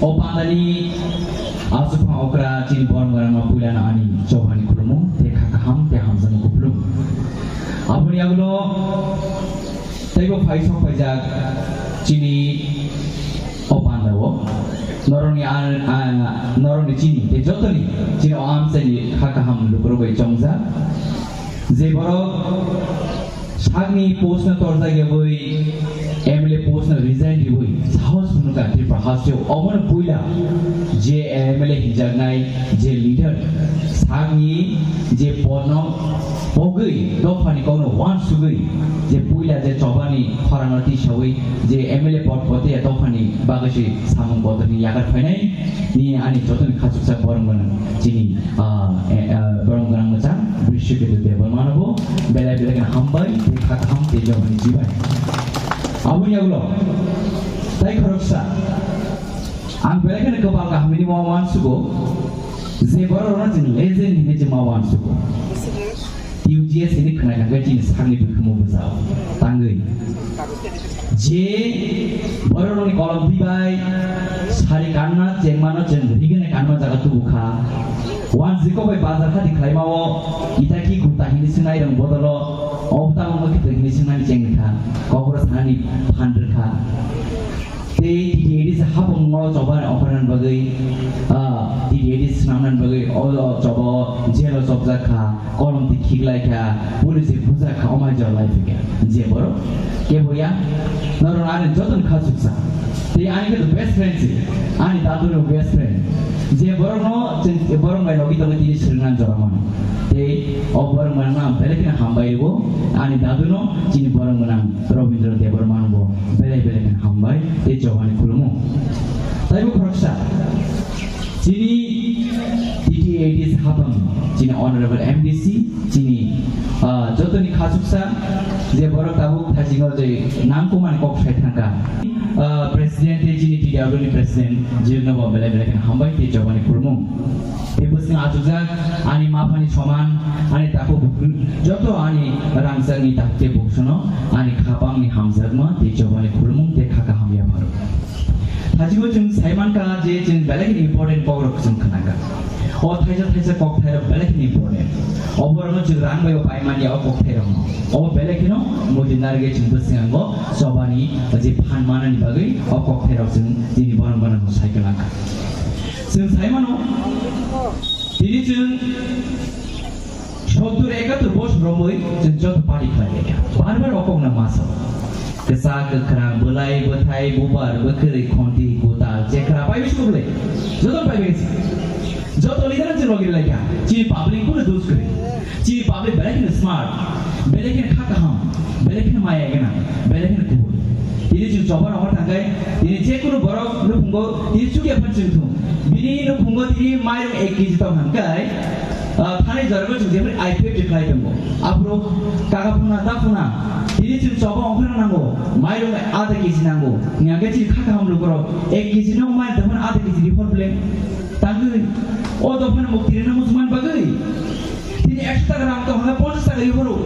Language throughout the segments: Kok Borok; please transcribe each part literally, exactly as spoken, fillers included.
O pandani aswk phang okra chini borok rangno puilano ani chobani khulumung tei kha kaham tei hamjakmung kupulung. Aboni yagulo teibo phai sok phaijak chini o pandao norokni a, a, norokni chini tei jotoni chini o amchaini kha kaham lukurok bai chongjak. Je borok sakni post no torjak yabwi M L A post no resign ribwi sahos phunukha Tripura hasteo, obono puila je M L A hinjaknai je leader sakni je podno pogwi dophani kokno wansugwi je puila je chobani khorangno tisawi je M L A pod pote dophani bagwi se samung bodolni yagar phainai ni ani jotoni khachuksa borok gwnang chini, ah, eh, ah, borok gwnang mwchang Brishaketu Debbarmano bo belai belai kheno hambai tei kha kaham tei jobani jibai. Aboni yagulo tai khoroksa ang belai kheno kwbal kaham hinwi ma wansugo, je borok rokno chwng legend hinwi chwng ma wansugo. T U G S hinwi khwna kha khe chini sakni buikhumu bwsao tangwi. Je bororokni kolom twi bai sari kanma chengmano chwng rigene kanma jaga tubu kha. Wanjwk bai bazar hati khlaimao ita ki kuta hinwi swngnai rang bodolo obtang wngkha khe hinwi swngnani chengkha. Kokro sanani phan rwkha. Tei T T A D C hapung no choba ongkhorna bagwi, ah, T T A D C swnamna bagwi o, o choba o jail o chopjak kha, kolom twi khiklai kha, police bujak kha, omai jor lai phikha. Je borok kebo ya, norok ani joto ni kha suksa. Tei ani khe best friend si, ani dadu ni best friend. Je borok no, je borok bai logi tongo tini swrwngna jora mano. Tei o borok mano ang belai kheno hambai rwo, ani dadu no chini borok mano Rabindra Debbarma no bo belai belai kheno hambai tei chobani khulumo. Taibo khoroksa chini T T A D C hapang chini honorable M D C chini, ah, jotoni khasuksa je borok tabuk thasingo je nangkukmani kok sai thangkha. Ah, president tei chini T W ni president jirno bo belai belai kheno hambai tei chobani khulumo. Tei bwswng achukjak ani maphani soman, ani takhuk bukhuk, joto ani rangchakni takhuk tei bukhukno ani khapangni hamjakma tei chobani khulumung tei kha kaham yapharo. Thachigo chwng sai mankha je chwng belai kheno important kokrok chwng khwnakha. O thaisa thaisa kokthairok belai kheno important. Oborokno chwng rang bai o pai manya o kokthairokno. O belai kheno muitu narwgwi chwng bwskango chobani je phan manani bagwi o kokthairok chwng tini borok bono sai kwlangkha. Chwng sai mano, tini chwng sottur ekatur bosor romwi chwng joto party khlai lai kha. Bar bar o kokno ma sao. Kwchak, kwkhrang, bwlai, bwthai, bubar, bwkhwrwi, khonti, kwtal, chekra, pai bisi kwbwlai. Joto pai bisi. Joto leader chwng logi lai kha. Chini public kunu dus kwrwi. Chini public belai kheno smart, belai kheno kha kaham, belai kheno maya gwnang, belai kheno kubui. Tini chwng choba rok thangkai, tini je kunu borok nukhungo, tini chukya phan chwng thung. Bini nukhungo tini mairung ek kg tong hangkai, ah, thani jorgo chwng jemani I P F T khlai tongo. Aphuru kaka phuna, ta phuna, tini chwng choba ongkhorna nango, mairung adha kg nango. Hingkhe chini kha kaham lukurok ek kg no mai tongmani adha kg di hor bwle. Tangwi, o dophani mukti rina muchungmani bagwi. Tini ekso taka rang tong hwnba ponchas taka rihoro.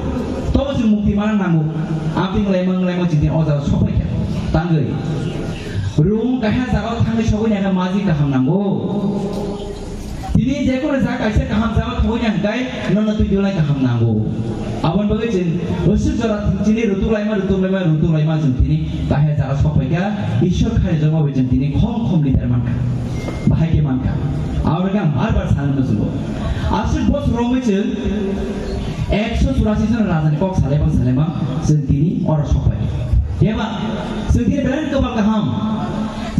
Tobo chwng mukti mana nango. Amtwi wnglaima wnglaima chwng tini o jaga sokphaikha. Tangwi. Rung kaisa jagao thangwi sogwi naikha maji kaham nango. Tini jekunu jaga kaisa kaham jagao thangwi nangkhai nono twi dulai kaham nango. Aboni bagwi chwng bwswk jora chini rutuk laima, rutuk laima, rutuk laima chwng tini kaisa jaga sokphaikha. Ishwar kharijak bai chwng tini khom khom leader mankha. Bahai khe mankha. Aboni khe ang bar bar sana muchungo. Aswk bosor romwi chwng ekso churasi jon rajani kok salaimang salaimang chwng tini oro sokphai. Keba chwng tini belai kwbang kaham.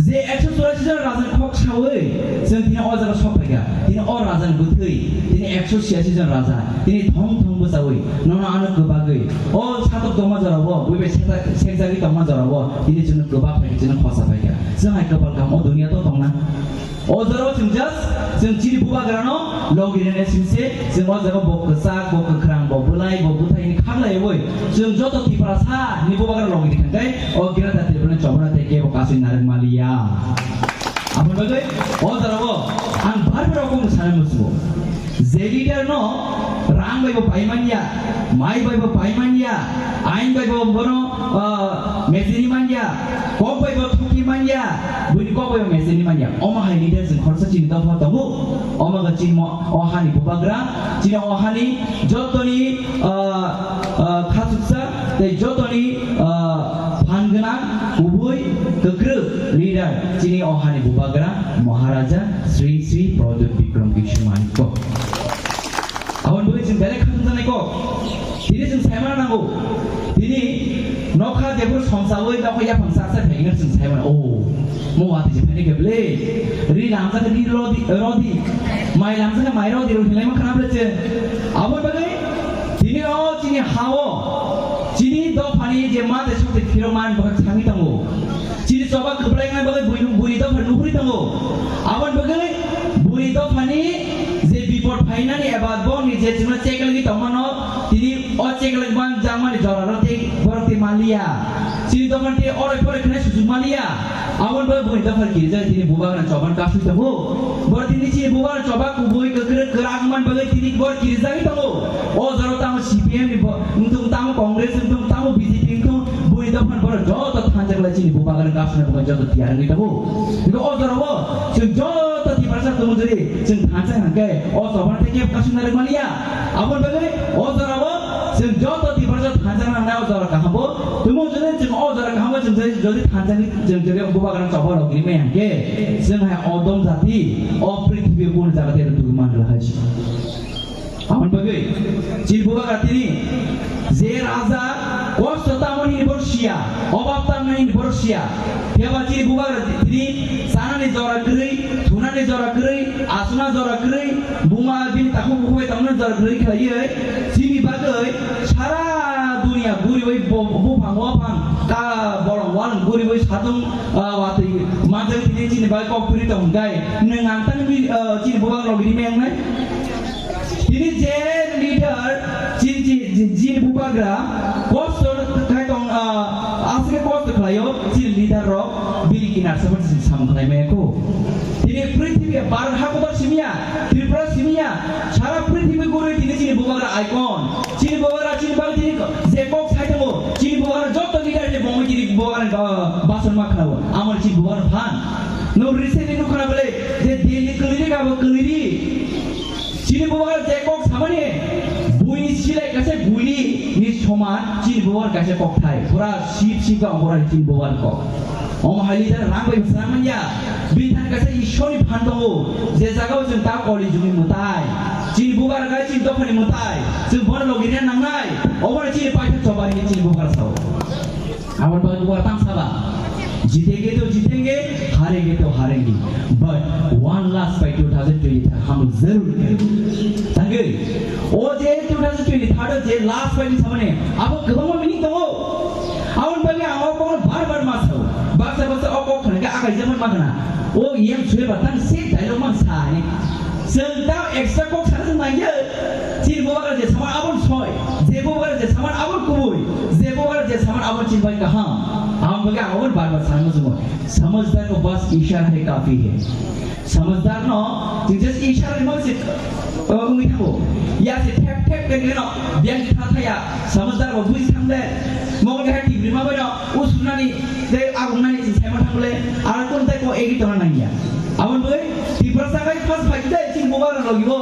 Je ekso churasi jon rajani kok sawi chwng tini o jaga sokphaikha. Tini o rajani bwthwi tini ekso chiyasi jon raja tini thong thong bwchawi nono ano kwbagwi o satok tongma jorao bui bai sekjagwi tongma jorao tini chwngno kwbak phaikha, chwngno khosa phaikha. Chwng hai kwbal kaham o duniya to tongna. O jorao chwng just chwng chini bubagrano logi rwna singse chwng o jaga bo kwchak, bo kwkhrang, bo bwlai, bo bwthaini khaklaiwi chwng joto Tiprasa ni bubagra logi rwkha tei o Greater Tipraland chobana tei kebo kasui narwk maliya. Aboni bagwi o jorao ang bar bar o kokno sana muchungo. Je leader no rang bai bo pai manya, mai bai bo pai manya, ain bai bo bono, ah, mechini manya, kok bai bo thok Manya, buini kok bai message ni manya. Omo hai leader chwng khoroksa chini dopha tongo. Omo ga chini mo-, o hani bubagra, chini o hani jotoni, ah, ah, khachuksa, tei jotoni, ah, phan gwnang, kubui, kwkrwk leader, chini o hani bubagra, Maharaja Sri Sri Pradyot Bikram Kishore Manik kok. Aboni bagwi chwng belai khatung janai kok. Tini chwng saimano nango. Tini nokha jephuru somsaui nokha yaphang sak sak khaina chwng saimano. O, mo watwi se phaini khe ble. Ri lamjak ri rodi, rodi. Mai lamjak mai rodi, rodi hinlai ma khana ble chwng. Aboni bagwi tini o chini hao, chini dophani je ma tei sotwi phirokma ani bagwi thangwi tongo. Chini choba kwplai wngnai bagwi bui, bui dopha nuhuri tongo. Aboni bagwi bui dophani je bipod phainani eba bongni je chwngno chekelwi tongmano, tini o chekelwi man jakmani joraro tei borok tei manliya. Chini dophani tei oroi poroi khwnai suchuk manliya. Aboni bagwi bui dopha kirijak tini bubagrani choba kasui tongo. Borok tini chini bubagrani choba kubui kwkrwk kwrak wngmani bagwi tini borok kirijagwi tongo. O jorao tamo C P M ni bo-, wngthung, tamo Congress wngthung, tamo B J P wngthung, bui dophani borok joto thansa khlai chini bubagrani kasuna bubagrani joto tiyar wngwi tongo. Hingke o jorao chwng joto Tiprasa tongo jodi chwng thansa hingke o chobani tei kebo kasuna rwk maliya. Aboni bagwi o jorao chwng joto Tiprasa thansa nangnai o jora kaham bo. Tumung jodi chwng o jora kaham bo chwng jodi, jodi thansa ni chwng jodi bubagrani choba rok rimai hingke chwng hai odom jati o prithibi kunu jaga tei rwtugwi manlak hai si. Aboni bagwi chini bubagra tini je raja kosto tamo hini borok siya, obab tamo hini borok siya. Phiya ba chini bubagra tini chanani jora kwrwi, thunani jora kwrwi, asuna jora kwrwi, buma bini takhuk bukhuk bai tongmani jora kwrwi khlaiwi chini bagwi sara duniya guriwi bo-, buphang waphang ka borok walong guriwi sadung, ah, watwi manjak tini chini bagwi kok kwrwi tong hwnkhe nwng ang tani bi-, ah, chini bubagra logi rimai wngnai. Tini je leader, chini, chini, chini, chini bubagra, kosto khai tong, ah, aswk kosto khlaio, chini leader rok, bini kinar sabo chini samung khlai maya kho. Tini prithibi, Bharat hakotor simiya, Tripura simiya, sara prithibi gurui tini chini bubagra icon. Chini bubagra, chini bagwi tini je kok sai tongo, chini bubagra joto leader je bongwi tini bubagra, ah, bason ma khlaio. Amoni chini bubagra phan. No recently nukhana bole, je Delhi kwlwiri kabo kwlwiri. Chini bubagra je kok samani, buini silai kaisa guili ni soman chini bubagra kaisa kokthai. Pura sip sip ka ongkora chini bubagra kok. Omo hai leader rang bai bwswng manya. Bini thani kaisa Ishorni phan tongo. Je jagao chwng ta koli jugni mwtai. Chini bubagra kai chini dophani mwtai. Chwng bono logi rina nangnai. Omo chini paithak chobani chini bubagra sao. Aboni bagwi bubagra tang saba, "Jitenge to jitenge, harenge to harenge, but one last fight two thousand twenty-three hum log zarur karenge." Tangwi, o je two thousand twenty-three o je last fight ni samani, abo kwbangma meaning tongo. Aboni bagwi ang o kokno bar bar ma sao. Baksa baksa o kok khna khe akai jemon ma khna. O yang sui ba tang se dialogue man sa ni. Chwng tamo extra kok sana chwng nangya. Chini bubagra je saman abon soi, je bubagra je saman abon kubui, je bubagra je saman abon chini bai kaham. Aboni bagwi ang aboni bar bar sana muchungo. Samajhdar ko bas ishara hai kafi hai. Samajhdar no, chwng just ishara ni mangsi, uh, wngwi thango. Ya se thep thep khe nino, biyang tha thaya, samajhdar bo buji thang de. Mokol khe tibri ma bai no, usunani, tei agungnani chwng saima thang le, aro kun tei ko egi tongna nangya. Aboni bagwi Tiprasa khai first fight tei chini bubagra logi bo.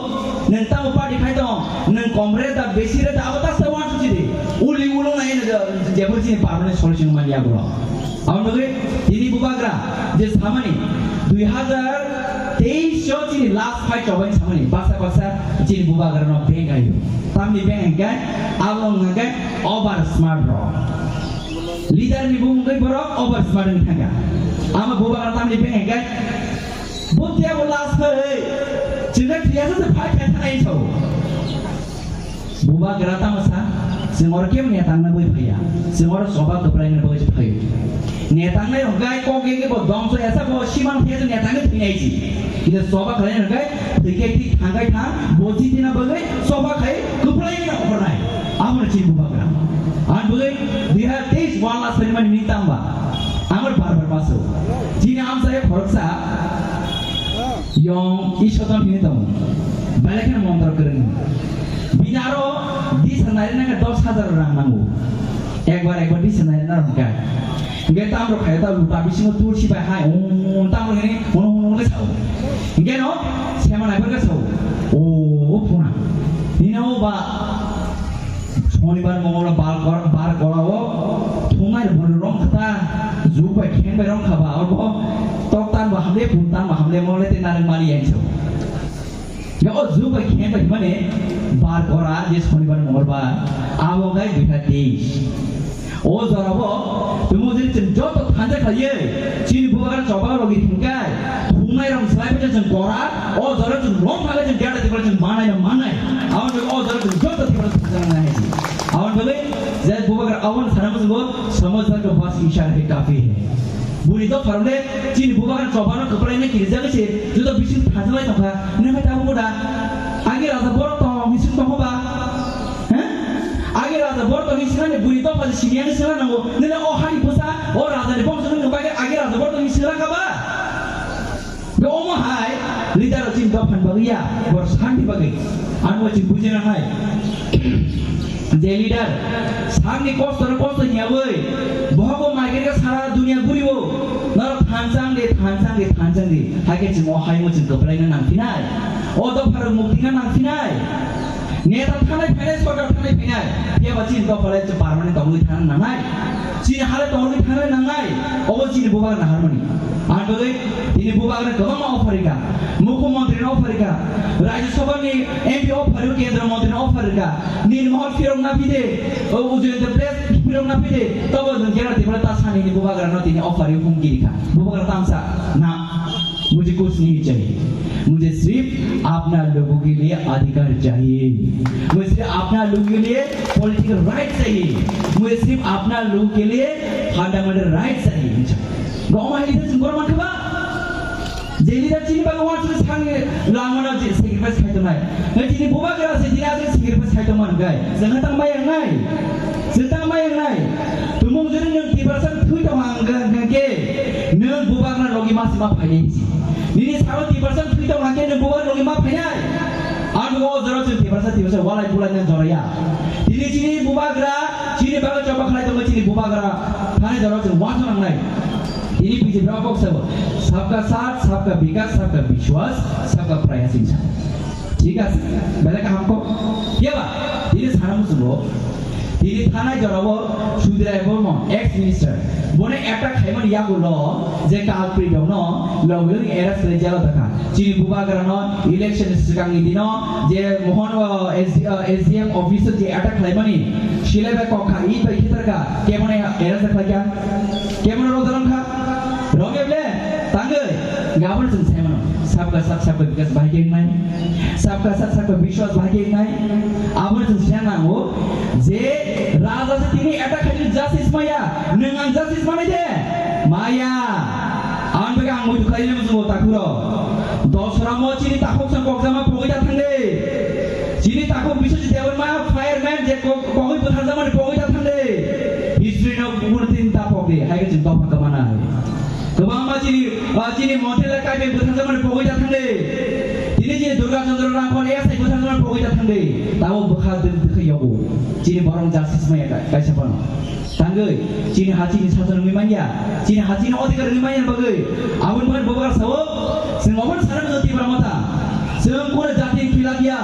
Nwng tamo party khai tong, nwng kom re da, besi re da, abo ta se wan suchi di. Uli ulung nai na je, jebon chini parmani solution manya bro. Aboni bagwi tini bubagra je samani dui hazar teis o chini last fight chobani samani baksa baksa chini bubagra no beng ayo. Tamni beng hingke abo hingke over smart rok. Leader ni bumung tei borok over smart wng thangkha. Ama bubagra tamni beng hingke, "Buti abo last hai, chwngno thiyasa se phai khe thanai sao." Bubagra tamo sa, "Chwng oro kebo netangna bai phaiya, chwng oro choba kwplaina bai phaio." Netangnai rok gai kok ge ge bo dongso esa bo simang thiyasa netangnai thwinai si. Kisa choba khlaina rok gai thwikhe thik thangkai thang, bo jitina bagwi choba khai kwplaina okhornai. Amo chini bubagra. Ang bwlwi dui hazar teis wala sari mani minta amba. Ang bar bar baso. Chini amsa ya khoroksa. Yong Isodon hini tong. Belai kheno montor kwrwng. Bini aro disa nairina khe dos hazar rang nango. Ekbar, ekbar disa nairina rang kha. Hingke tamrok khayo ta luta bisingo tulsi bai hai, um, tamrok hini, hunu, hunu, hunu khe sao. Hingke no, sema naiphar khe sao. O, o phuna. Nini o ba, Shonibar, Mongol, Bar, Bar, Bar, Gora o, thungnai rok rong kha ta, juk bai, kheng bai rong kha ba, abo, tok tan ba hamle, phun tan ba hamle, mole te narang mani yang sao. Ya, o juk bai khe bai mane bar kora je Shonibar Mongolbar abo gai duita teis. O jorabo tumo je chwng joto thanja khlaiwi chini bubagra choba logi thwngkai thungnai rok slai bai chwng kora o jora chwng rom khaga chwng gada tibra chwng manai na manai. Abo je o jora chwng joto tibra thanja nai hai. Abo bagwi je bubagra abo sana musugo samajhar ka bas ishara hai kafi hai. Buri to pharle chini bubagra chobano kwplaina kirijak se juto bising thajalai tongkha. Nang khe tabuk da agi raja borok tong bising tongkha ba? He? Agi raja borok tong bising ani buri to phal siniya se nango. Nene o hari busa o raja ni bongso nang bagi agi raja borok tong bising raka ba? Be omo hai leader o chini dophan bagwi ya bor santi bagwi. Ano chini bujina hai. Je leader, sakni kosto no kosto hiyawi, bohogo maigrega sara dunia guriwo, norok thansang de, thansang de, thansang de, haikhe chwng o haimo chwng kwplaina nangphinai, o dopharok muktina nangphinai, neta thanai phainai, sorkar thanai phainai, phiyaba chini dophalai chwng permanent tongwi thang nangnai, chini halai tongwi thang nangnai, obo chini bubagra naharmani. Ang bagwi tini bubagra kwbangma offer rikha, mukhyamantri no offer rikha, Rajya Sabha ni M P offer rikha, Kendra Mantri no offer rikha, Nirmohol phirok na pide, o Ujjayanta Place phirok na pide, tobo nwng kera tibra ta sani ni bubagra no tini offer yo humki rikha. Bubagra tamsa na, mujhe kuch nahi chahiye. Mujhe sirf apna logo ke liye adhikar chahiye. Mujhe sirf apna logo ke liye political right chahiye. Mujhe sirf apna logo ke liye fundamental right chahiye. Goma hai leader chwng borok mankha ba? Je leader chini bagwi wansuk sani langmano je sacrifice khai tongnai. Nai chini bubagra se chini aswk sacrifice khai tongmani gai. Chwng tang bai ang nai. Chwng tang bai ang nai. Tumung jori nwng tiprasa thwi tong ang hwnkhe nwng bubagra logi mas ma phainai si. Nini sabo tiprasa thwi tong hwnkhe nwng bubagra logi ma phainai. Ang o jora chwng tiprasa tiprasa walai bulai nang joraya. Tini chini bubagra chini bagwi choba khlai tongo chini bubagra. Thani jora chwng wansuk nangnai. Tini B J P rok kok sabo, sabka saath, sabka vikas, sabka vishwas, sabka prayas hinwi sa. Thik ase, belai kaham kok. Phiya ba, tini sana muchungo, tini thanai jorao Sudhir Rai Barman, ex minister, boni attack khaimani yagulo je culprit rokno logi logi arrest khlai jela dakha. Chini bubagrano election swkangni dino je Mohan, uh, S D, uh, S D M office je attack khlaimani, silai bai kok kha, eit bai khitar kha, kebono arrest khlaikha? Kebono rok dalong kha? Rok eble tangwi, gabon chwng sai mano. Sabka saath sabka vikas bahai khe wngnai. Sabka saath sabka vishwas bahai khe wngnai. Abo chwng sai nango je raja se tini attack khaidi justice maya, nwng ang justice manai de? Maya. Ang bega ang muitu khaidi nang chwng takhuro. Dosra mo chini takhuk sang kokjama pogwi ta thangde. Chini takhuk Biswajit Debbarma fireman je kok-, kogwi bwtharjamani pogwi ta thangde. History no kuno tin ta pogde, hai khe chwng dopha kwmana hai. Kwbangma chini, ah, chini Montila Kaibai bwtharjakmani pogwi ta thangde. Tini chini Durga Chandra Rangkhol S I bwtharjakmani pogwi ta thangde. Tamo bwkha dwk dwkhe yogo. Chini borok justice maya ka-, kaisa phano. Tangwi, chini ha chini sason wngwi manya. Chini ha chini odhikar wngwi manya bagwi. Aboni bagwi bubagra sao, chwng obo sana mano Tipra Motha. Chwng kuno jatini khilap ya,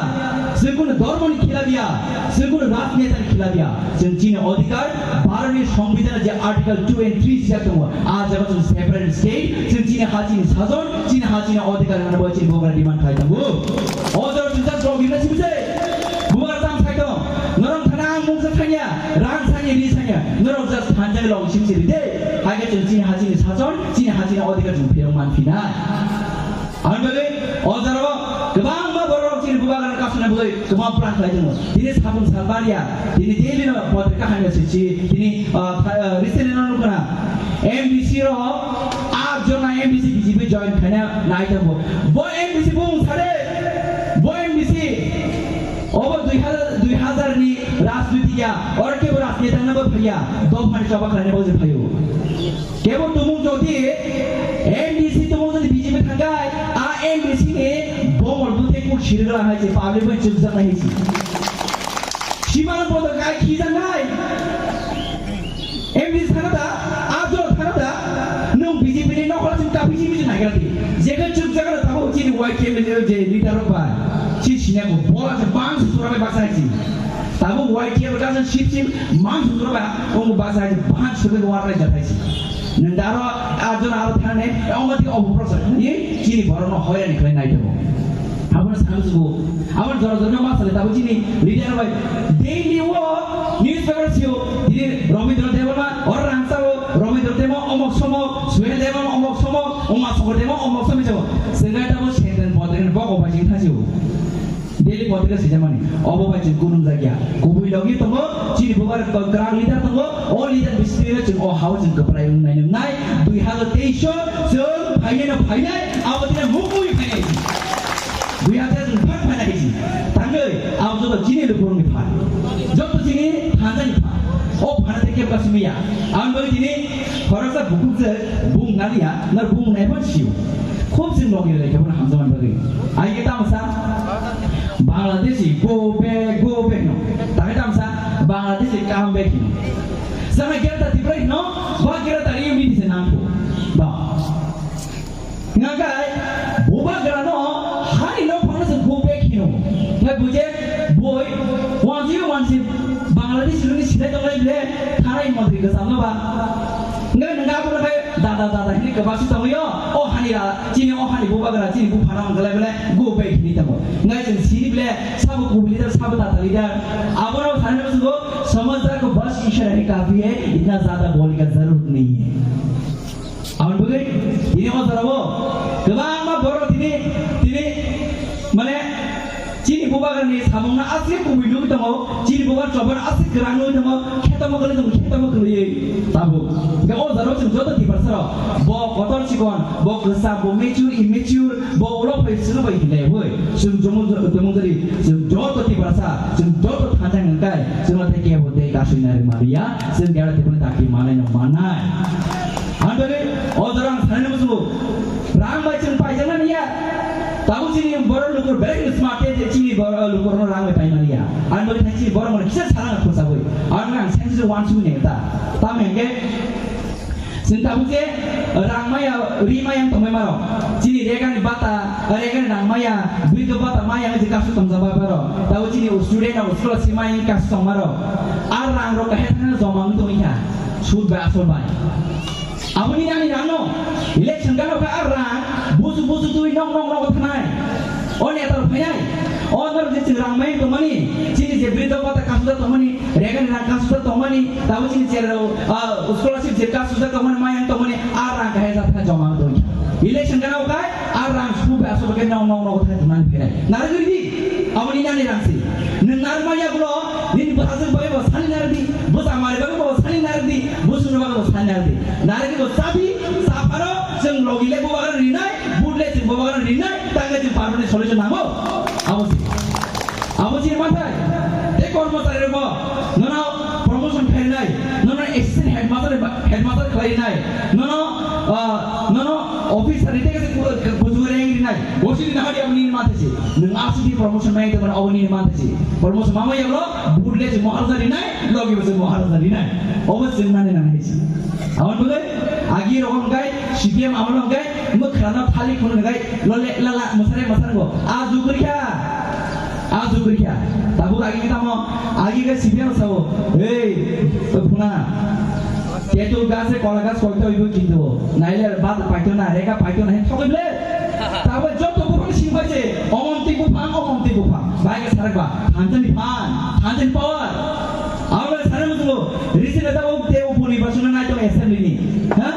chwng kuno dhormoni khilap ya, chwng kuno rajnetani khilap ya. Chwng chini odhikar, Bharatni Songbidanni je Article two and three sijak tongo, a jaga chwng separate state, chwng chini ha chini sajon, chini ha chini odhikar hwnwi bo chini bubagra demand khai tongo. O jaga chwng jak rok himna sibise, bubagra tang khai tong, norok thana ang mungsa thangya, rang sanya, ri sanya, norok just thanjak long sibise ride, hai khe chwng chini ha chini sajon, chini ha chini odhikar chwng phirok manphinai. Aboni bagwi o jorao kwbangma borok chini bubagrano kasuna bagwi kwbangma plan khlai tongo. Tini sabun sal bariya, tini daily no potrika hamya swichi, tini, ah, tha-, ah, recently no nukha na, M D C rok aat jona M D C B J P join khaina nai tongo. Bo M D C bung sade, bo M D C obo dui hajar, dui hajar ni rajniti ya, oro kebo rajneta no bo phaiya, dophani choba khlaina bo je phaio. Kebo tumung jodi M D C tumung jodi B J P thangkai, a M D C ni bomol buthe kuk sirgla hai se, public bai chukjak nai hai se. Simano bodo kai khijak nai. M D C thangata, a jora Jekhe chuk jaga tabuk chini Y T F je leader rok bai si sini bo bola se bang sutura bai basa hai si. Tabuk Y T F rok se sip sip mang sutura bai omo basa hai si, bang sutura bai warai jat hai si. Nang daro arjon aro thane omo ti obo prosa ye chini borok no hoyani khlai nai tongo. Abo no sanu sugo. Abo no jora jora ma sale tabuk chini leader bai daily o newspaper sio dini Rabindra Debbarma oro rangsa o Rabindra Debbarma omok somok, Suhel Debbarma omok somok, Uma Songkor Debbarma omok somok. Sengkhe tabuk sentence bodre bok obai jing thasi o. Daily potrika swijamani. Obo bai chwng kunung jakya. Kubui logi tongo, chini bubar kwrak leader tongo, o leader bisingtwi chwng o hao chwng kwplai wngnai nwngnai. Dui hazar teis o chwng phainai no phainai, abo tini mukui phainai. Dui hazar chwng phak phainai si. Tangwi, abo joto chini lukurokni phan. Joto chini thanjani phan. O phana tei kebla simi ya. Ang bai tini khoroksa bukhuk se bung naliya, nar bung nai phan siyo. Khub chwng logi lai khe bono hamjakmani bagwi. Ai khe tamo sa? Bangladeshi go back, go back no. Takhe tamo sa? Bangladeshi come back hino. Sana Greater Tripura hino, ba Greater Unity se nang kho. Ba. Ngakai, bubagra no, hani no phano se go back hino. Khe buje, boi, wansi, wansi, Bangladeshi ni sile tonglai bile, thanai montri kwcham no ba. Ngai nang abono khe dada dada hini kwbang si tongwi o, o hani ra, chini o hani bubagra, chini buphano wngkha lai bele go back hini tongo. Ngai chwng sini bele sabo kubui leader, sabo tata leader. Abono sanani bwswgo samajhdar ko bas ishara hi kafi hai, itna zyada bolne ka zaroorut nahi hai. Aboni bagwi tini o jorao kwbangma borok tini, tini mane Chini bubagrani samungno aswk kubui nugwi tongo, chini bubagra chobano aswk kwrang nugwi tongo, khetamo kwlwi tongo, khetamo kwlwi tabuk. Hwnkhe o jorao chwng joto Tiprasarok, bo kotor chikon, bo kwcham, bo mature, immature, bo ulo phai swngwi bai hinlaiwi. Chwng jomon, jomon jari, chwng joto Tiprasa, chwng joto thansa hwnkhai, chwngno tei kebo tei kasui nari maliya, chwng gera tei dakti manai no manai. Ang bagwi o jora ang sanani muchungo, rang bai chwng paijaknani ya. Tabuk chini borok lukur belai no smart khe je chini borok lukurno rang bai paimani ya. Ang bagwi thai chini borok mano kisa sana khosagwi. Ang ang sense wansugwi neng ta. Tamo hwnkhe chwng tabuk je rang maya, ri maya wng tongmai maro. Chini regani bata, regani rang maya, briddo bata maya wng je kasu tongjak bai maro. Tabuk chini student rok school si maya wng kasu tong maro. A rang rok kahai thangna joma wng tongwi kha. Sud bai asol bai. Aboni nani rangno election gana kha a rang busu busu twi nok nok nok thanai. O neta rok phainai. O norok je chwng rang mai tongmani, chini je briddo bata kasuda tongmani, regani rang kasuda tongmani, tabo chini chera, ah, scholarship je kasuda tongmani, mayang tongmani, a rang kahai jat kha joma tongkha. Election gana kha a rang sube asol khe nok nok nok thanai phainai. Narigwi di, aboni nani rang si. Nwng narwkma yagulo nini bwsajwk bagwi bo sani narwkdi, bwsa manwi bagwi bo sani narwkdi, bwswkni bagwi bo sani narwkdi. Narwkdi bo chabi, cha phano chwng logi le bubagrano rinai, vote le chwng bubagrano rinai, tangwi chwng permanent solution nango. Abo se. Abo chini manthai. Tei kormochari rokbo nono promotion khlainai, nono assistant headmaster, headmaster khlainai, nono, ah, nono officer ni tei kuchuk rang rinai. Bo chini nahadi abo nini manthai se. Nwng aswk di promotion mai tongmani obo nini manthai se. Promotion ma maya ulo, vote le se Maharaja rinai, logi bo se Maharaja rinai. Obo chwng nani nang hai se. Aboni bagwi agi rok hwnkhe C P M amolo hwnkhe mwkhrano thalik phunuk hwnkhe lole lala mwsare mwsare bo. A jukri kha. A jukri kha. Tabuk agi tamo, agi khe C P M sao. Ei, to phuna. Tetul gas e kola gas koito ibo kintu. Naile bat paito na, rega paito na, he thokoi ble. Tabo joto buphang sing bai se, omomti buphang, omomti buphang. Bai ke sarak ba, thanjani phan, thanjani power. Abo le sare musugo, risi le tabo te uponi basuna nai to assembly ni. Ha?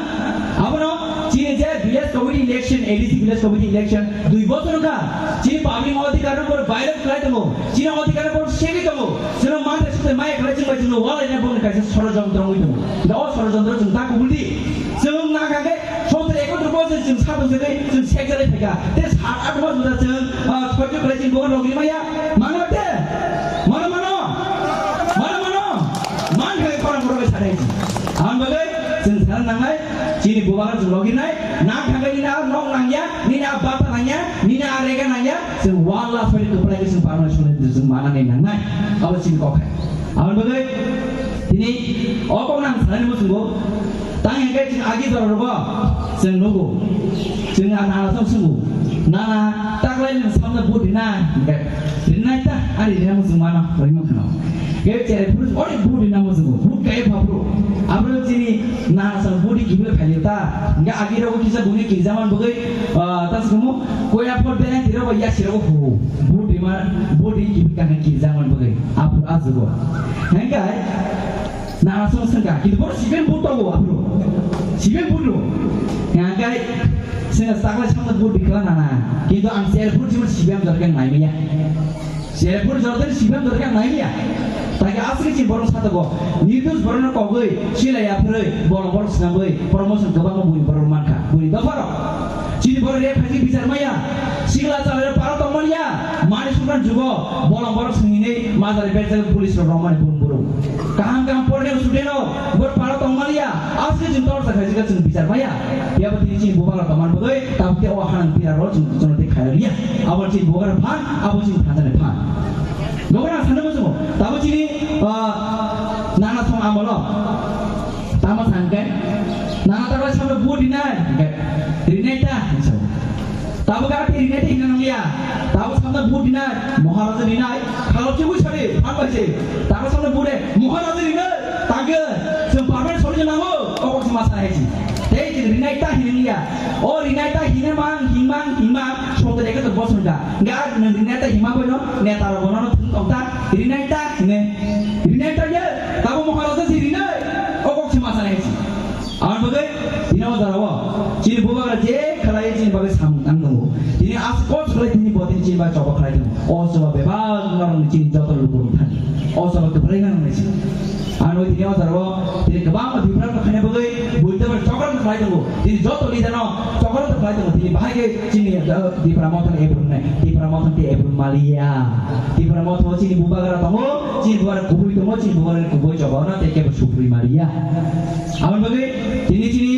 Abono chini je village committee election, A D C village committee election, dui bosor ka, chini public adhikar no pura violate khlai tongo. Chini adhikar no pura segi tongo. Chwng mantha sute maya khlai chwng bai chwng wala ina bongni kaisa sorojontro wngwi tongo. Da o sorojontro chwng ta kubul di. Chwng na kha khe soter ekotro bo se chwng satung se kai chwng sek jale phaika. Te sat at mas bwsa chwng, ah, sojjo khlai chwng bogon rogri maya. Mano te? Mano mano? Mano mano? Man kha khe khorang borok bai sadai. Ang bagwi chwng sana nangnai chini bubagra chwng rogri nai. Na kha khe nini a nok nangya, nini a bata nangya, nini a rega nangya. Chwng wala sori kwplai khe chwng parma sori chwng mana nai nangnai. Abo chini kok hai. Aboni bagwi tini o kokno ang sanani muchungo, Tang hingke chwng agi jora rogo chwng nugo. Chwng a nana song sungo. Nana taklai ni samna vote rina hingke rinai ta ani rina muchung mano rima khno. Ke chere phuru ori vote rina muchungo. Vote kai phapru. Abro chini nana song vote kibule khayo ta. Hingke agi rogo kisa buni kijaman bagwi, ah, ta sumo koya phor bena tiro ba yasi rogo hu. Vote rima vote kibi kana kijaman bagwi. Aphuru ajugo. Hingke Nana song sengka, kintu boro siben but tongo aphuru. Siben but ro. Hingke sengka sakla samna but dikla nana. Kintu ang sel but siben siben dorkar nai miya. Sel but dorkar siben dorkar nai miya. Tage asli si borong satogo. Nirdos borong kogoi, sila ya phuroi, borong borong senamoi, promotion kebang bui borong manka. Bui doparo. Chini borok rep khaji bichar maya. Sikla chalai para tong maliya. Mani sukran jugo. Bolong borok sengini majari berjak police rok romani bun buru. Kaham kaham porne student rok bor para tong maliya. Aske jung tor sa khaji ka jung bichar maya. Yabo tini chini bubagra tong man bagoi. Tabte o hanang pira rok jung jung te khaya liya. Abo chini bubagra phan, abo chini phan jani phan. Gobra sana mo jugo. Tabo chini, ah, nana song amolo. Tamo sangke, nana tabo samno bu dinai, hingke rinai ta, hinso. Tabo kara te rinai ta hinang ya, tabo samno bu dinai, Maharaja rinai, khalo chibu sari, phan bai se. Tabo samno bu de, Maharaja rinai, tage, sem parmen sori jana mo, o kok sima sa hesi. Tei rinai ta hinang ya, o rinai ta hinamang, himang, himang, sote eke to bosong da. Ga nang rinai ta hima boino, neta ro bono thung tong ta, rinai ta hine. Rinai ta ye, tabo Maharaja si rinai, o kok sima sa hesi. Amar bagwi, tini o jora o, chini bubagra je khalai chini bagwi samung tang tongo. Tini as kos khalai tini bo tini chini bagwi choba khalai tongo. O choba bebak norok ni chini joto lukurok thani. O choba kwplai nang nai si. Ano tini o jora o, tini kwbangma Tripura rok khaina bagwi, buita bai chokra khalai tongo. Tini joto leader no chokra khalai tongo. Tini bahai khe chini, uh, Tipra Motha ni approve nai. Tipra Motha ni approve maliya. Tipra Motha o chini bubagra tongo, chini bubagra kubui tongo, chini bubagra kubui choba no tei kebo supri maliya. Aboni bagwi tini chini,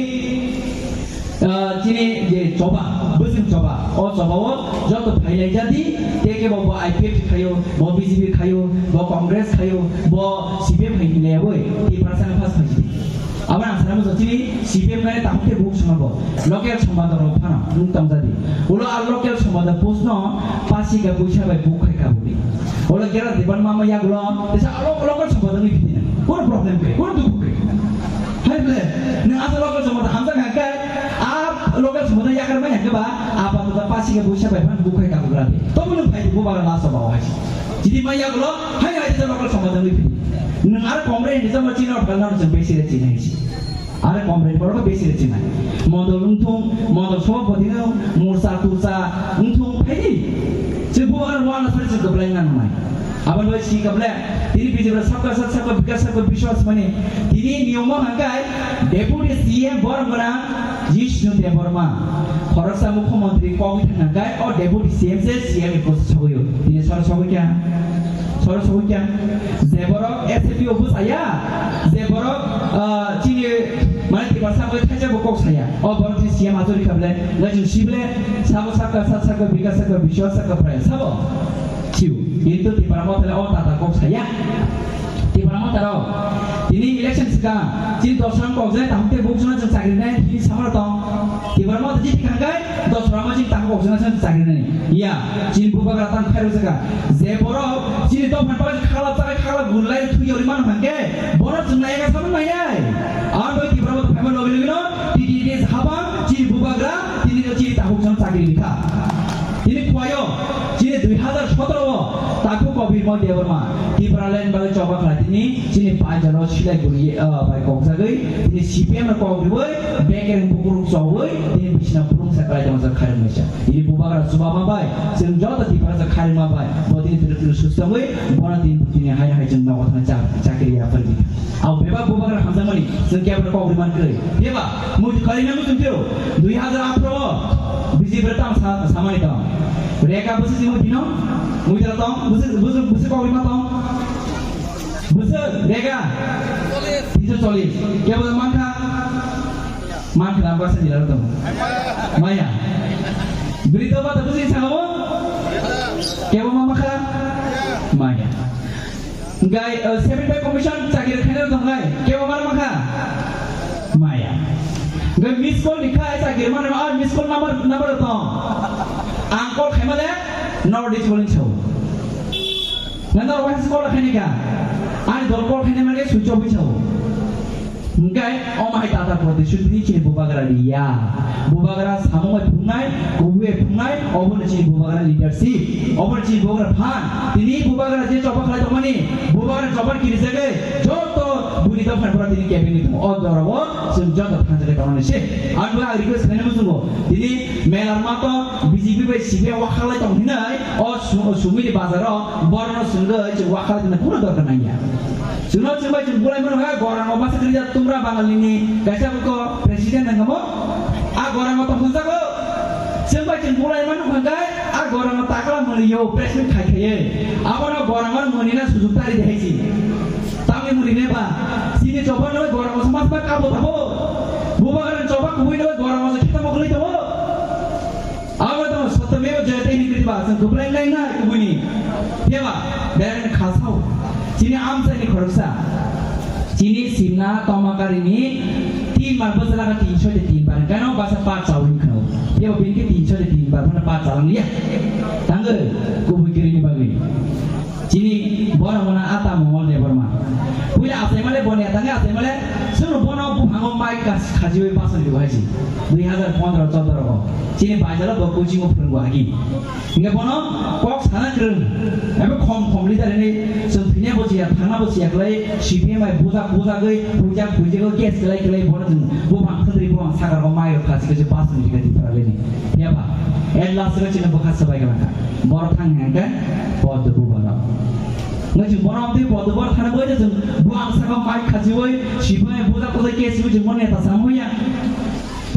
ah, chini je choba, bwswng choba, o choba o joto phailai jadi, tei kebo bo I P F T khayo, bo B J P khayo, bo Congress khayo, bo C P M hai hinlaiwi, Tiprasa no pass khaisidi. Abo ang sana musa chini C P M nai tamo khe buk swngo bo. Local sombado rok phano nuk tong jadi. Ulo a local sombado post no pasi ga buisa bai buk khai ka budi. Ulo gera diban mama yagulo tesa a lo-, local sombado ni bidi. Kono problem khe, kono dukh khe. Hai ble, nang asa local sombado hamsa kha khe, a local sombado yakar mai khe ba, apa to pasi ga buisa bai phan buk khai ka budi. To bo nung phai di, bo bagra last sombado hai. Chini mai yagulo, hai hai tesa local sombado ni bidi. Nung aro Congress ni sama chini or phalna nung besi re chini hai si. Are comrade borok besi rwchiknai. Mondol wngthung, mondol sobhapati wng, morcha turcha wngthung phaidi. Chwng bubagra wana sari chwng kwplai nang nai. Aboni bai si kwplai, tini B J P sabka sath sabka bikas sabka biswas mani. Tini niyom o hangkai Deputy C M borok gwnang Jishnu Debbarma. Khoroksa mukhyamantri kok thang hangkai o Deputy C M se C M ni post sogwi o. Tini sor sogwi kya? Soro sogwi kya? Je borok S A P o bwsaya, je borok, ah, chini mane Tiprasa bai thaisa bo kok saya. O borok ni C M achori kha ble, ngai chwng si ble, sabo sakka sat sakka bika sakka biswa sakka phraya sabo. Siu, kintu Tipra Motha le o tata kok saya. Tipra Motha rok, tini election swkang, chini dos rang kok jai, tahuk te buk jona chwng chakri nai, tini samar tong. Tipra Motha jiti kangkai, dos rang ma chini tahuk kok jona chwng chakri nai. Ya, chini bubagra tang khairok jaka. Je borok chini dophani bagwi khaklap jagai khaklap gulai thwi yori mano hwnkhe, borok chwng nai eka samung nainai. Ang bai Tipra Motha phaima logi logi no T T A habang chini bubagra tini no chini takhuk chwng chakri rikha. Tini khuaio chini dui hazar sotoro o takhuk Kobir Moy Debbarma Tipraland bagwi choba khlai tini chini pai jaro silai guri, ah, bai kokjagwi tini C P M no kok riwi bekereng bukuruk chogwi tini bisina phurung sa khlai tongsa khairok naisa. Ini bubagra chubama bai, chwng joto Tiprasa kharima bai, bo tini tini tini sustongwi, bono tini tini hai hai chwng nogo thang chak-, chakri ya phalbi. Abo bebak bubagra hamjakmani, chwng kebra kok riman kwrwi. Beba, muitu kharina muitu tiro, dui hazar atharo o, B J P tam sa-, samani tong. Reka bwswk si muitu no, muitu tong, bwswk, bwswk, bwswk kok rima tong. Bwswk, reka, tinsho chollish. Kebo mankha, Mankha na baksa jila rok tongo. Maya. Bwrwi to bata bwswk saka bo? Kebo ma makha? Maya. Gai, uh, seven pay commission chakri khaina rok tongo gai. Kebo ma makha? Maya. Hingke miss call rikha, aisa girma nang, ar miss call number, number tong. Ang call khaima le, nor disable sao. Nang nor waisa call khaini kha. Ani dol call khaini mane switch off sao. Hingke, o mahai tata prodeshon tini chini bubagra riya. Bubagra samung bai phungnai, kubu bai phungnai, obo ni chini bubagra leadership. Obo ni chini bubagra phan. Tini bubagra je choba khlai tongmani, bubagra choba kiri jage, joto buni dopha ni pora tini cabinet o dorobo, chwng joto thangjagwi tongmani se. Ang bo ang request khlainai muchungo. Tini melar mato B J P bai C P M wakhalai tong hinai, o su-, sumili bazaro, borno swngwi chwng wakhalai tongna kunu dorkar nangya. Chwngno chwngbai chwng bulai mano ha, gorang o masa kiri jat tumra Bangalini kaisa buko president nangamo. A gorang o tongthok jago. Chwngbai chwng bulai mano hwnkhe, a gorang o takla mwnwi yo press meet khai khaiye. Abono gorang o mwnwi na sujuk tari de haisi. Tamni mwnwi ne ba. Sini choba no gorang o smash ba kabo tabo. Bubagra choba kubui no gorang o khita mokloi tabo. Abo tamo satyameva jayate hinwi kriti ba, chwng kwplai nai na kubuni. Phiya ba, bereng khasao. Chini amchaini khoroksa. Chini simna tomakarini tin bar bwsala ka tin soi de tin bar. Gano basa pa chawin khao. Phiya ba bini ke tin soi de tin bar, phana pa chalang ya. Tanggo, kubui kirini bagwi. Chini borok mona ata Mongol Debbarma. Puila achaimale boni atange achaimale, sono bono buphango mai kas khajiwi basonjwi haisi. Dui hazar pondro choddo rogo. Chini baijalo bo coaching o phwrwngbo agi. Hingke bono kok sana kwrwng. Abo khom khom leader hinwi chwng thwinabo chiya, thangnabo chiya kwlai, C P M bai bujak bujagwi, bujak bujagwi case kwlai kwlai bono chwng buphang thwdri buphang sakar o mai rok khasi khasi basonjwi kha Tripura leni. Phiya ba, at last o chini bwkha swbai kwlangkha. Borok thang hingkhe, Poddo Bubarok. Ngai chwng bono amtwi Poddo Bubarok thana bai chwng bo ang saka mic khachiwi, sibui buja kujai ke sibui chwng bono neta samwi ya.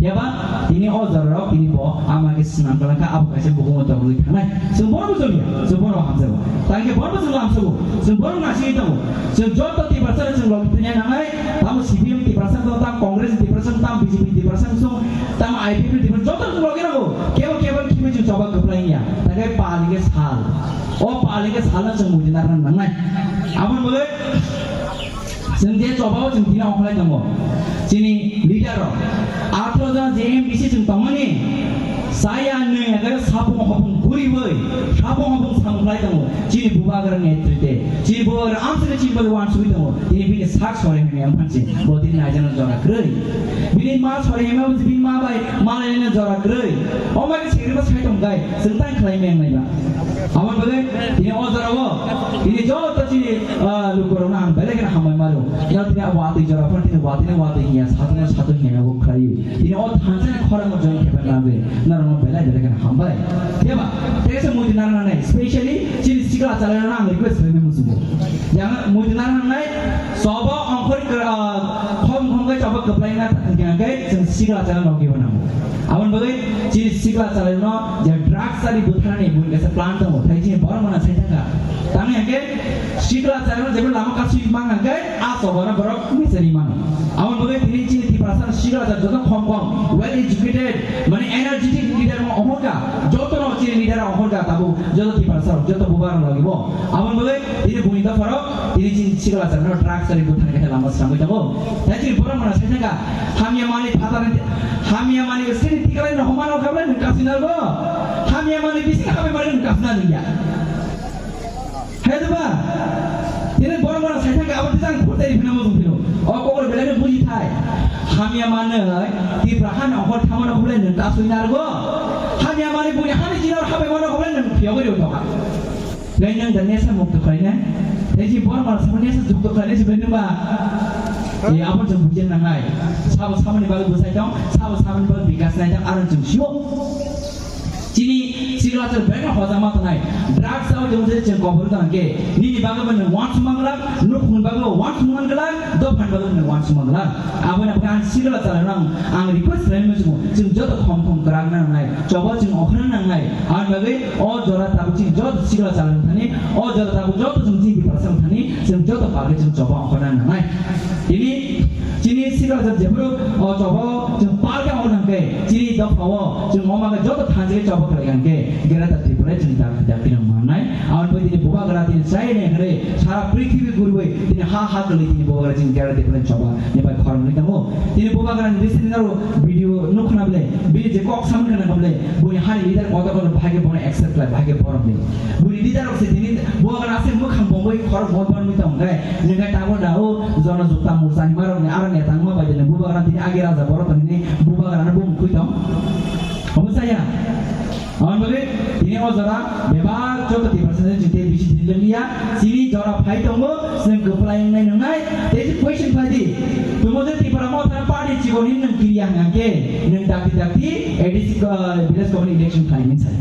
Yaba, tini o jorarok tini bo ama khe swnam kwlangkha, abo kaisa bukumo tongwi thangnai. Chwng bono bujoli ya, chwng bono hamjago. Tangkhe bono chwng lamsago, chwng bono nasingwi tongo. Chwng joto Tiprasa chwng logi tanya nangnai, tamo C P M Tiprasa tong, tam Congress Tiprasa tong, tam B J P Tiprasa tong, tam I P F Tiprasa joto chwng logi nango. Kebo kebo khimwi chwng choba kwplai ya. Tangkhe pal hingkhe sal. O pal hingkhe salno chwng muitu narwkna nangnai. Aboni bagwi chwng je chobao chwng tini ongkhlai tongo. Chini leader rok. Athro jon je M D C chwng tongmani. Saya nwi hingkhe sapung hopung guriwi, sapung hopung samung khlai tongo. Chini bubagra netrite. Chini bubagra amsini chini bagwi wansugwi tongo. Tini bini sak sore hwnwi ang phansi. Bo tini naijana jora kwrwi. Bini ma sore hwnwi bini ma bai malaina jora kwrwi. O mai sekri ma sai tong gai. Chwng tang khlai meng nai ba. Aboni bagwi tini o jorao tini joto chini, ah, lukurokno ang belai kheno hambai mano. Ino tini watwi jora phano tini watwino watwi hinya, satungno satung hinya bo khlaiwi. Tini o thansani khorangno join khe phano nangwi norokno belai belai kheno hambai. Phiya ba, tei kaisa muitu narwknai, specially chini sikla chalairokno ang request khlainai muchungo. Yang muitu narwknai, sobo ongkhor, ah, khom khom khe sobo kwplaina hingkhe chwng sikla chala logi bo nango. Aboni bagwi chini sikla chalaino je drugs chari bwtharnani buini kaisa plan tongo, thai chini borok mano sai thangkha. Tangwi hwnkhe sikla chalaino jebo lama kasui mang hwnkhe a chobano borok mechari mano. Aboni bagwi tini chini Tiprasa sikla chari joto khom khom well educated mane energetic leader mo ohorka, joto no chini leader ohorka tabuk joto Tiprasa joto bubar logi bo. Aboni bagwi tini buini dopharok tini chini sikla chalaino drugs chari bwtharni khe lama sramwi tongo. Thai chini borok mano sai thangkha. Hamya manwi phatar, hamya manwi sini tikalai no homano khablai nwng kasina go. Hamya manwi bisi habai manwi nwng kasina nungya. Hai deba. Tini borok mano sai thangkha abo tijang phurtai phina mojong phino. O kokor belai no buji thai. Hamya manwi Tipra hani ongkhor thamano khablai nwng kasui nargo. Hamya manwi buni hani jinor habai mano khablai nwng phiyogwi rw tokha. Gai nang da nesa mukto khlainai. Tei ji bor mal sama nesa jukto khlainai si bai nungba. E abo jong bujin nangnai. Sabo samani bagwi bwsai tong, sabo samani bagwi bikas nai tong, aro jong sio. Chini sikla chwng bek hojak ma tongnai. Drugs abo jong je chwng kobor tong ke. Nini bagwi bo nwng wansuk mang glak, nukhung bagwi bo wansuk mang glak, dophani bagwi bo nwng wansuk mang glak. Aboni bagwi ang sikla chwng ang, ang request khlainai muchungo. Chwng joto khom khom kwrak nangnai. Choba chwng okhorna nangnai. Aboni bagwi o jora tabuk chini joto sikla chalani thani, o jora tabuk joto chwng chini Tiprasa thani, chwng joto palke chwng choba okhorna nangnai. Tini chini sikla jat jephuru o choba o chwng palke okhorna hwnkhe, chini dopha o chwng oma khe joto thanjagwi choba khlai hwnkhe, Greater Tripura chwng dak-, dakti rok mannai. Aboni bagwi tini bubagra tini chai nai hwnkhe sara prithibi guru Tini ha ha kwlwi tini bubagra chini Greater Tipraland Sabha ni bai khorang ni tamo. Tini bubagra ni recent naro video nukhna ble, bini je kok samung khna ble, boni hani leader koto kono bahai khe bono accept khlai, bahai khe borom ni. Boni leader rok se tini bubagra se mukhang bongwi khorok bongwi borok ni tong khe, nengkhe tabo da o jona jukta mursa ni marok ni aro neta wngma bai de bubagra tini age raja borok tong ni bubagra no bumung khui tong. Omo chaya. Aboni bagwi tini o jora bebak joto Tiprasa ni chwngte bisi din lwngya, chini jora phai tongo, chwng kwplai wngnai nwngnai, tei se question khlai di. Tumo je Tipra Motha party chikon hin nwng kiriya hwnkha khe, nwng dakti dakti A D C, uh, village committee election khlai min sai.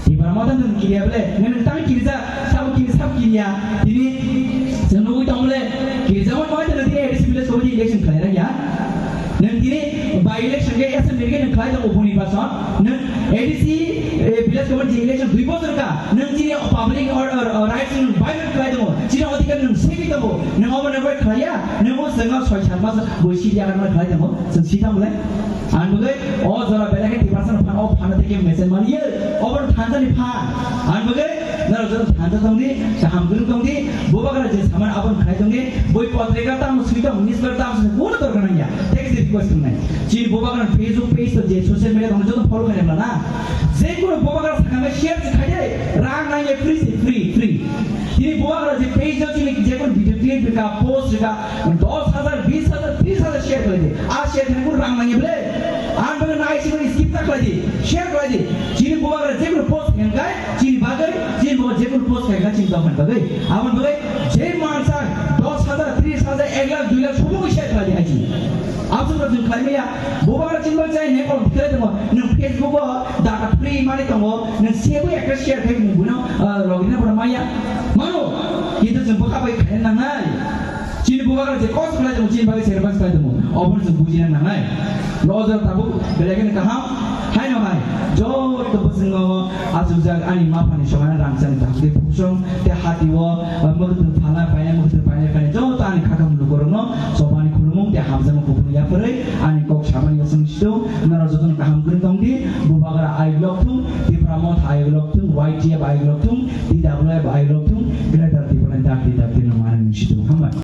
Tipra Motha nwng kiriya bole, nwng nwng tang kirija, sabo kiri, sabo kiriya, tini chwng nugwi tong bole, kirija mo koi tene tini A D C village committee election khlai raya. Nwng tini by election khe assembly khe nwng khlai tongo, boni bason nwng A D C, eh, village committee election dui bosor ka, nwng chini public or, or, or rights nwng violate khlai tongo, chini odhikar nwng segwi tongo, nwng obo nwng bai khlaiya, nwng o sengno soi sat mas boi sidi agar nwng khlai tongo, chwng si tamo le. Ang bwgwi o jora belai khe Tiprasa no phan, o phan tei khe mesen mani ye, obo thansa ni phan. Ang bwgwi norok joto thansa tong di, kaham kwrwng tong di, bubagra je saman abo khlai tong di, boi potrika tamo swi tong, newspaper tamo swi, kono dorkar nang ya. Text request wngnai. Chini bubagra Facebook page to je social media tong joto follow khlai mla na. Je kono bubagra sakha share se khai de, rang nang ya, free se, free, free. Tini bubagra je page o chini je kono video clip ka, post ka, dos hajar, bis hajar, tris hajar share khlai di. A share khlai kunu rang nang ya ble. Ang bwkha nai sini skip ta khlai di. Share khlai di. Chini bubagra je kono post khlai kai, chini bagwi, chini bubagra je kono post khlai kai, chini dophani bagwi. Aboni bagwi je mansa dos hajar, tris hajar, ek lakh, dui lakh, sobo share khlai di hai chini. Absuk rok chwng khlai maya. Bubagra chini bagwi chai ne kol khlai tongo. Nwng Facebook o data free mani tongo. Nwng sebo ekta share khlai nwng buino, ah, login na pura maya. Mano, kintu chwng bwkha bai khlai nangnai. Chini bubagra je kos khlai tongo, chini bagwi sacrifice khlai tongo, obono chwng bujina nangnai. Lo jora tabuk belai kheno kaham, haino hai, joto bwskango achukjak ani maphani sohana rangchakni tabuk tei phusong tei hatio, uh, mwkhwtwng phalna phainai, mwkhwtwng phainai phainai joto ani khakham lukurokno chobani khulumung tei hamjakma kupulung yapharwi ani kok samani yasung situng, norok jotono kaham kwrwng tong di, bubagra ayuk lok thung, Tipra Motha ayuk lok thung, Y T F ayuk lok thung, T W F ayuk lok thung, Greater Tipraland dakti dakti no manwi situng. Hambai.